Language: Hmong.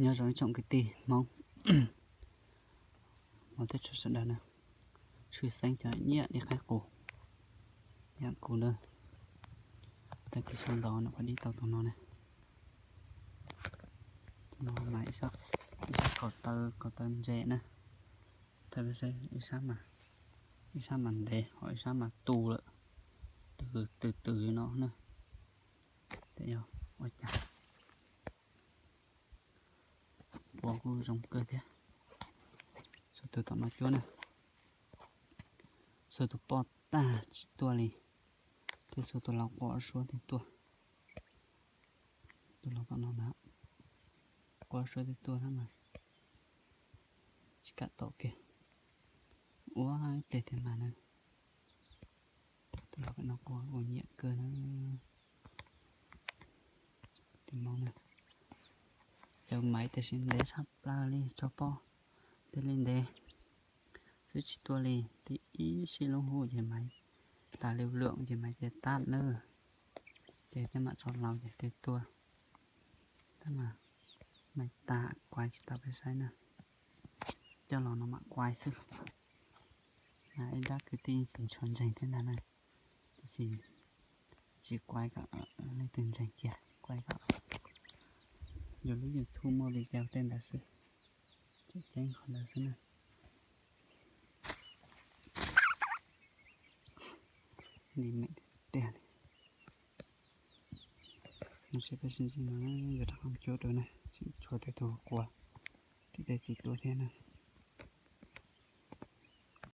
Nyob zoo ib tsoom kwv tij Hmoob, Hmoob thiab txhua sawv daws na, tshwj xeeb cov nyiam li qhaib qus, yam kuv na, tag kis sawv ntxov no kuv dib tau tus no na. Tus no mas ib sab, ib sab kaum taw, kaum taw ntses na, thaum ib sab mas, ib sab mas ntev ho ib sab mas tu lawm, tws tws tws no na. Ces yog ua cas quav kuj zoo kawg thiab. Xuas tus tom no cuab na, xuas tus poj tag tsis tuaj li, thiab xuas tus laus quav suab thiaj tuaj. Tus laus tom no ntag, quav suab thiaj tuaj thiab mas tsis kam tom kiag. Ua ib pliag thiaj mas na. Tus laus pem no quav kuj nyiam kawg na. Tus no na, cov maiv tiam sis ntev tshaj plaws li, tso poj thiaj li ntev xwb tsis tuaj li. Tib ib sij lub hu ces maiv tas li lwm ces maiv tias tab na, ces thiaj mam tso laus ces thiaj tuaj. Tab mas maiv tas kuaib tsis tau peb saib na, coj los no mam kuaib xwb. Ib dab kwv tij tseem tshuav ntseeg thiab ntag na, tiam sis tsis kuaib kom leej twg ntseeg kiag, kuaib kom yus lub YouTube muaj video tej ntawd xwb, tseem ceeb qhov ntawd xwb na. Li meem tiag li. No seb peb sib ntsib no yuav rov qab cuab dua na, tseem tshuav tej tug quav tim tej tim tuaj thiab na.